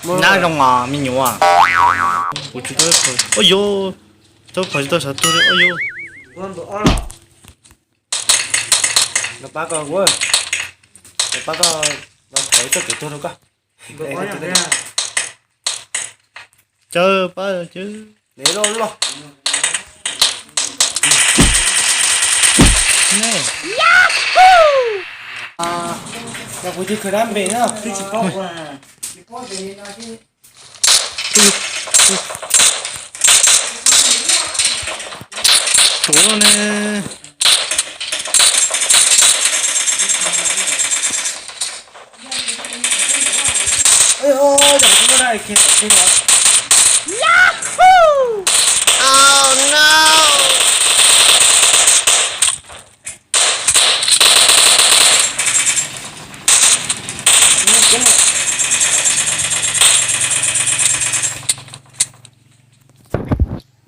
Nab zoo os me nyuam. Kuv tsis tau, ua yus, tau pom tsis tau sav tuag li ua yus. Los pab koj, los pab koj, los thov txoj kev tuag rau koj. Caw pab caw. Yog kuv tus khaws dab npe na, twb tsis paub. Suav ne.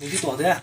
Nws twb tuam thiab.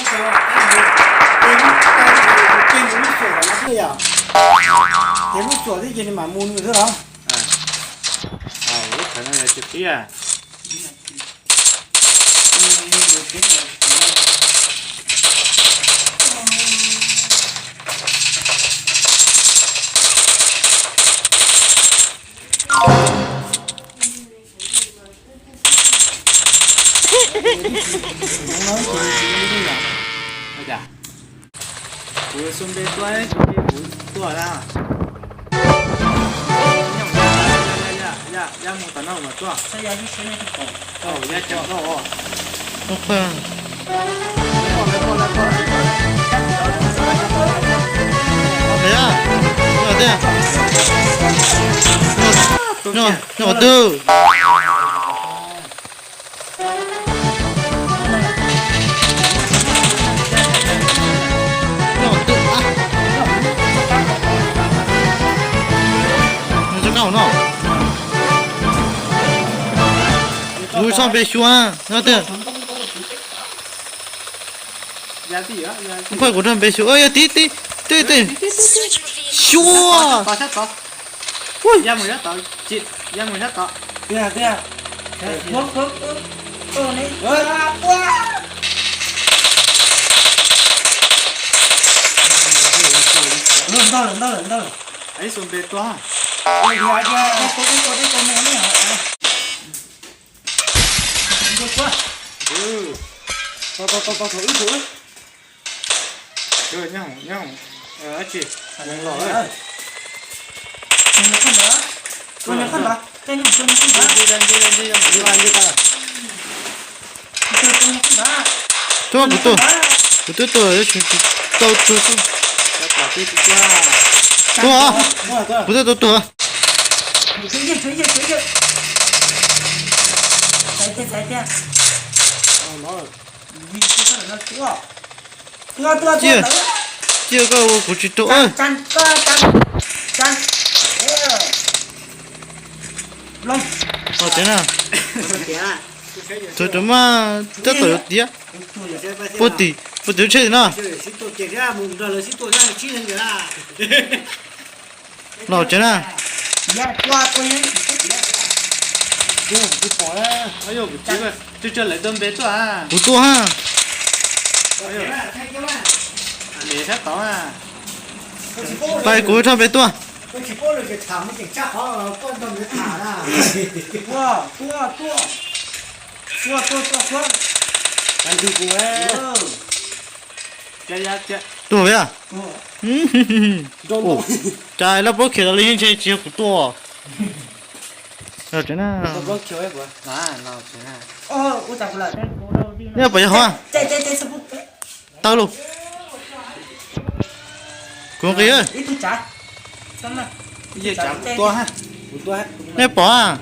Ces lub txuam thiab ces nws mam mus nws xwb los. Lub txuam no yog tsis qhib. Kuv xu npe tuaj, kuv tuaj na. Ya mus tom no mas tuaj. Nyob qhov twg? Nyob qhov twg? Nyob qhov twg no? Kuv txoj npe xyuas nyob twg? Phaij kuv txoj npe xyuas, yog tib tib tib tib xyuas. Ntau lawm, ntau lawm, ntau lawm. Ib xu npe tuaj. Tau, tau, tau, tau, thaum wb, thaum wb. Nyob hoom, nyob hoom, dab tsi? Los lawm. Tuaj, kuv tuaj, kuv twb tuaj, tab sis tsis tau tuag xwb. Tuaj, kuv twb tau tuag. Ciaj, ciaj koj ua kuv tsis raug. Los tsev na. Tus tus mas tab tom yuav tiav. Puag tim, puag tim lub tsheb no. Los tsev na. Kuv tuaj ha. Pais kuv txoj npe tuaj. Tuaj via. Cas lab plaub khiav tas li ntshe tsis yog kuv tua. Nej pom yog hov. Tawg lug. Kuv nqis. Nej pom a.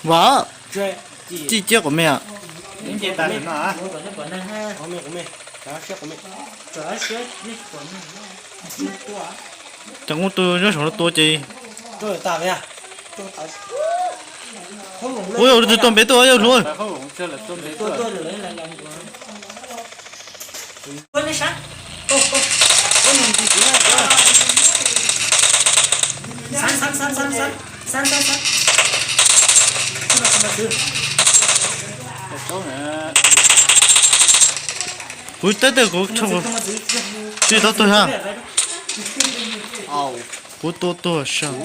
Vam, cij ciab quas me. Cov nqub tus nyob saum no tua ces. Ua yog tus tua npe tuaj yog lub. Kuv teb teg kuv tsis tau tuag ha. Kuv tua tuag sab.